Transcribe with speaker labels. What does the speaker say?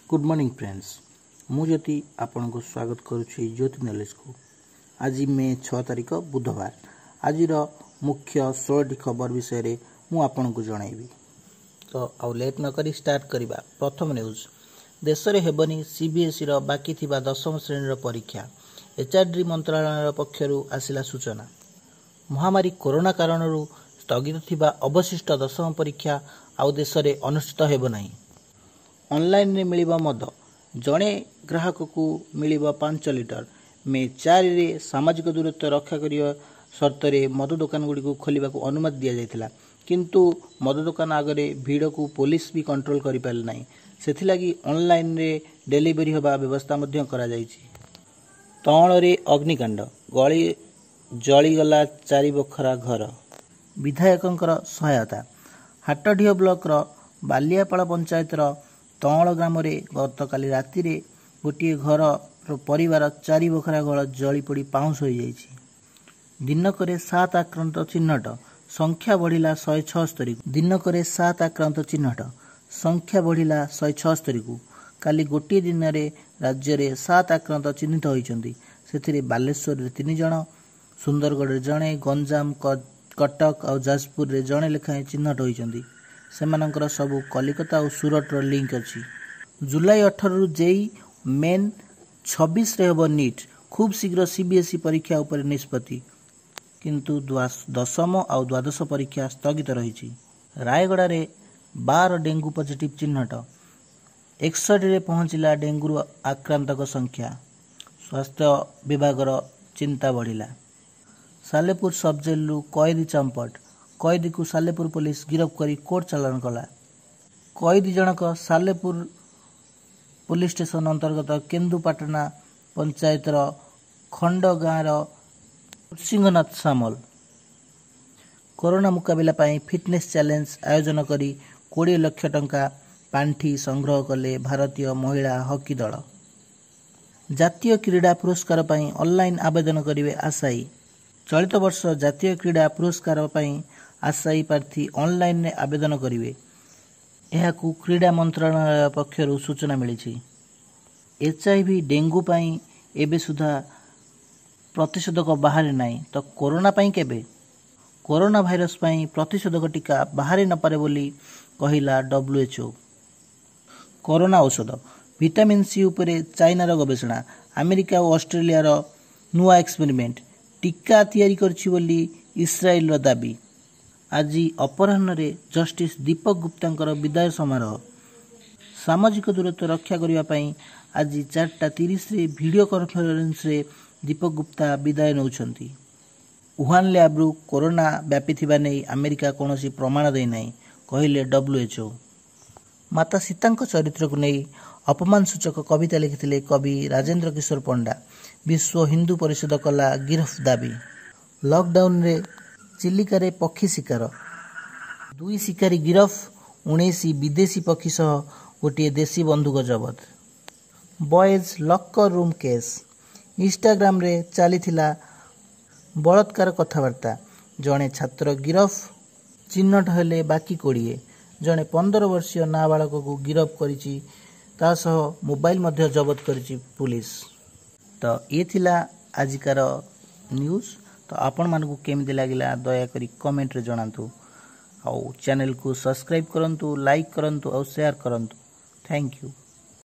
Speaker 1: Good morning friends, ମୁଁ ଜ୍ୟୋତି ଆପଣଙ୍କୁ ସ୍ୱାଗତ କରୁଛି ଜ୍ୟୋତି ନଲେଜକୁ। ଆଜି ମେ 6 ତାରିଖ ବୁଧବାର। ଆଜିର ମୁଖ୍ୟ 16ଟି ଖବର ବିଷୟରେ ମୁଁ ଆପଣଙ୍କୁ ଜଣାଇବି। ତ ଆଉ ଲେଟ୍ ନକରି ଷ୍ଟାର୍ଟ କରିବା। ପ୍ରଥମ ନ୍ୟୁଜ୍, ଦେଶରେ ହେବନି ସିବିଏସ୍ଇର ବାକି ଥିବା ଦଶମ ଶ୍ରେଣୀର ପରୀକ୍ଷା। ଏଚ୍ଆର୍ଡି ମନ୍ତ୍ରଣାଳୟ ପକ୍ଷରୁ ଆସିଲା ସୂଚନା। ମହାମାରୀ କରୋନା କାରଣରୁ ସ୍ଥଗିତ ଥିବା ଅବଶିଷ୍ଟ ଦଶମ ପରୀକ୍ଷା ଆଉ ଦେଶରେ ଅନୁଷ୍ଠିତ ହେବ ନାହିଁ। ଅନଲାଇନରେ ମିଳିବ ମଦ, ଜଣେ ଗ୍ରାହକକୁ ମିଳିବ 5 ଲିଟର। ମେ 4ରେ ସାମାଜିକ ଦୂରତ୍ୱ ରକ୍ଷା କରିବା ସର୍ତ୍ତରେ ମଦ ଦୋକାନଗୁଡ଼ିକୁ ଖୋଲିବାକୁ ଅନୁମତି ଦିଆଯାଇଥିଲା। କିନ୍ତୁ ମଦ ଦୋକାନ ଆଗରେ ଭିଡ଼କୁ ପୋଲିସ ବି କଣ୍ଟ୍ରୋଲ କରିପାରିଲେ ନାହିଁ। ସେଥିଲାଗି ଅନଲାଇନରେ ଡେଲିଭରି ହେବା ବ୍ୟବସ୍ଥା ମଧ୍ୟ କରାଯାଇଛି। ତଅଁଳରେ ଅଗ୍ନିକାଣ୍ଡ, ଗଳି ଜଳିଗଲା 4 ବଖରା ଘର। ବିଧାୟକଙ୍କର ସହାୟତା। ହାଟଡିହ ବ୍ଲକର ବାଲିଆପାଳ ପଞ୍ଚାୟତର ତଅଁଳ ଗ୍ରାମରେ ଗତକାଲି ରାତିରେ ଗୋଟିଏ ଘର ପରିବାର 4 ବଖରା ଘର ଜଳିପୋଡ଼ି ପାଉଁଶ ହୋଇଯାଇଛି। ଦିନକରେ 7 ଆକ୍ରାନ୍ତ ଚିହ୍ନଟ, ସଂଖ୍ୟା ବଢ଼ିଲା 176କୁ। ଦିନକରେ 7 ଆକ୍ରାନ୍ତ ଚିହ୍ନଟ, ସଂଖ୍ୟା ବଢ଼ିଲା 176କୁ। କାଲି ଗୋଟିଏ ଦିନରେ ରାଜ୍ୟରେ 7 ଆକ୍ରାନ୍ତ ଚିହ୍ନିତ ହୋଇଛନ୍ତି। ସେଥିରେ ବାଲେଶ୍ୱରରେ 3 ଜଣ, ସୁନ୍ଦରଗଡ଼ରେ ଜଣେ, ଗଞ୍ଜାମ, କଟକ ଆଉ ଯାଜପୁରରେ ଜଣେ ଲେଖାଏଁ ଚିହ୍ନଟ ହୋଇଛନ୍ତି। ସେମାନଙ୍କର ସବୁ କଲିକତା ଓ ସୁରଟର ଲିଙ୍କ ଅଛି। ଜୁଲାଇ 18ରୁ ଜେଇଇ ମେନ୍, 26ରେ ହେବ ନିଟ୍। ଖୁବ୍ ଶୀଘ୍ର ସିବିଏସ୍ଇ ପରୀକ୍ଷା ଉପରେ ନିଷ୍ପତ୍ତି। କିନ୍ତୁ ଦଶମ ଆଉ ଦ୍ୱାଦଶ ପରୀକ୍ଷା ସ୍ଥଗିତ ରହିଛି। ରାୟଗଡ଼ାରେ 12 ଡେଙ୍ଗୁ ପଜିଟିଭ୍ ଚିହ୍ନଟ, 61ରେ ପହଞ୍ଚିଲା ଡେଙ୍ଗୁରୁ ଆକ୍ରାନ୍ତଙ୍କ ସଂଖ୍ୟା। ସ୍ୱାସ୍ଥ୍ୟ ବିଭାଗର ଚିନ୍ତା ବଢ଼ିଲା। ସାଲେପୁର ସବଜେଲରୁ କଏଦୀ ଚମ୍ପଟ, କଏଦୀକୁ ସାଲେପୁର ପୋଲିସ ଗିରଫ କରି କୋର୍ଟ ଚାଲାଣ କଲା। କଏଦୀ ଜଣକ ସାଲେପୁର ପୋଲିସ ଷ୍ଟେସନ ଅନ୍ତର୍ଗତ କେନ୍ଦୁପାଟଣା ପଞ୍ଚାୟତର ଖଣ୍ଡ ଗାଁର ନୃସିଂହନାଥ ସାମଲ। କରୋନା ମୁକାବିଲା ପାଇଁ ଫିଟନେସ୍ ଚ୍ୟାଲେଞ୍ଜ ଆୟୋଜନ କରି 20 ଲକ୍ଷ ଟଙ୍କା ପାଣ୍ଠି ସଂଗ୍ରହ କଲେ ଭାରତୀୟ ମହିଳା ହକି ଦଳ। ଜାତୀୟ କ୍ରୀଡ଼ା ପୁରସ୍କାର ପାଇଁ ଅନଲାଇନ୍ ଆବେଦନ କରିବେ ଆଶାୟୀ। ଚଳିତ ବର୍ଷ ଜାତୀୟ କ୍ରୀଡ଼ା ପୁରସ୍କାର ପାଇଁ ଆଶାୟୀ ପ୍ରାର୍ଥୀ ଅନଲାଇନରେ ଆବେଦନ କରିବେ। ଏହାକୁ କ୍ରୀଡ଼ା ମନ୍ତ୍ରଣାଳୟ ପକ୍ଷରୁ ସୂଚନା ମିଳିଛି। ଏଚ୍ଆଇଭି, ଡେଙ୍ଗୁ ପାଇଁ ଏବେ ସୁଦ୍ଧା ପ୍ରତିଷେଧକ ବାହାରି ନାହିଁ ତ କରୋନା ପାଇଁ କେବେ? କରୋନା ଭାଇରସ ପାଇଁ ପ୍ରତିଷେଧକ ଟୀକା ବାହାରି ନପାରେ ବୋଲି କହିଲା WHO. Corona ଔଷଧ, ଭିଟାମିନ୍ ସି ଉପରେ ଚାଇନାର ଗବେଷଣା, ଆମେରିକା ଓ ଅଷ୍ଟ୍ରେଲିଆର ନୂଆ ଏକ୍ସପେରିମେଣ୍ଟ, ଟୀକା ତିଆରି କରିଛି ବୋଲି ଇସ୍ରାଏଲର ଦାବି। ଆଜି ଅପରାହ୍ନରେ ଜଷ୍ଟିସ୍ ଦୀପକ ଗୁପ୍ତାଙ୍କର ବିଦାୟ ସମାରୋହ। ସାମାଜିକ ଦୂରତ୍ୱ ରକ୍ଷା କରିବା ପାଇଁ ଆଜି 4:30ରେ ଭିଡ଼ିଓ କନଫରେନ୍ସରେ ଦୀପକ ଗୁପ୍ତା ବିଦାୟ ନେଉଛନ୍ତି। ଉହାନ ଲ୍ୟାବ୍ରୁ କରୋନା ବ୍ୟାପିଥିବା ନେଇ ଆମେରିକା କୌଣସି ପ୍ରମାଣ ଦେଇନାହିଁ, କହିଲେ WHO. ମାତା ସୀତାଙ୍କ ଚରିତ୍ରକୁ ନେଇ ଅପମାନସୂଚକ କବିତା ଲେଖିଥିଲେ କବି ରାଜେନ୍ଦ୍ର କିଶୋର ପଣ୍ଡା। ବିଶ୍ୱ ହିନ୍ଦୁ ପରିଷଦ କଲା ଗିରଫ ଦାବି। ଲକଡାଉନରେ ଚିଲିକାରେ ପକ୍ଷୀ ଶିକାର, 2 ଶିକାରୀ ଗିରଫ, 19 ବିଦେଶୀ ପକ୍ଷୀ ସହ ଗୋଟିଏ ଦେଶୀ ବନ୍ଧୁକ ଜବତ। ବଏଜ୍ ଲକର ରୁମ୍ କେସ୍, ଇନଷ୍ଟାଗ୍ରାମରେ ଚାଲିଥିଲା ବଳାତ୍କାର କଥାବାର୍ତ୍ତା, ଜଣେ ଛାତ୍ର ଗିରଫ, ଚିହ୍ନଟ ହେଲେ ବାକି 20। ଜଣେ 15 ବର୍ଷୀୟ ନାବାଳକକୁ ଗିରଫ କରିଛି, ତା ସହ ମୋବାଇଲ ମଧ୍ୟ ଜବତ କରିଛି ପୁଲିସ। ତ ଇଏ ଥିଲା ଆଜିକାର ନ୍ୟୁଜ୍। ତ ଆପଣମାନଙ୍କୁ କେମିତି ଲାଗିଲା ଦୟାକରି କମେଣ୍ଟରେ ଜଣାନ୍ତୁ, ଆଉ ଚ୍ୟାନେଲକୁ ସବସ୍କ୍ରାଇବ୍ କରନ୍ତୁ, ଲାଇକ୍ କରନ୍ତୁ ଆଉ ସେୟାର କରନ୍ତୁ। Thank you.